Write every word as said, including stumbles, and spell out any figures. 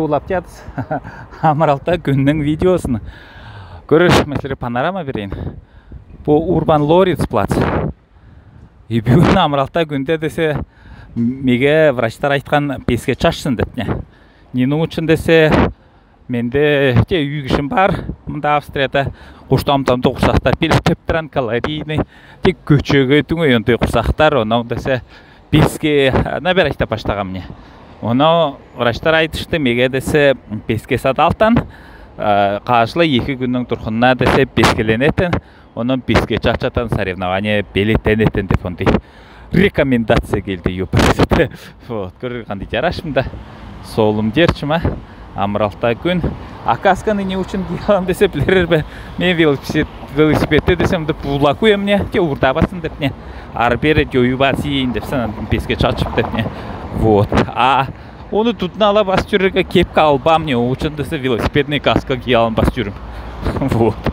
Улаптяц амыралтаа күүннің видеосын. Көрермешлерге панорама берейін. Пу Урбан Лориц плац. И бүгін амыралтаа күүнде десе, меге врачтар айтхан песке чачсын дептне. Нинуучын десе, менде те үй кишим бар, мында Австрияда, куштамдамды курсахтар пилип тептірен калорийный, тек көчеге түңе ондай курсахтар, оно десе песке, а, набирать та баштағам не. Оно врачтар айтышты, меге десе песке садалтан, а, каждый ики күүннің турғынына десе пескеленетін, онан песке чачатан соревнование белетенетін деп ондай рекомендация келді ю парсыты. Вот, көрер қандай жарашым да. Солым дерчима, амыралтаа күүн. А касканы не учын киялам десе, пілерер бе, мен велосипед, велосипедте десем, да пулакуем не, те урда басын деп не. Арбере те уйбасыйын деп сан песке чачып деп не. Вот. А оны тутын ала бас чүрерге кепка албам не, учын десе велосипедный каска киялам бас чүрім. Вот.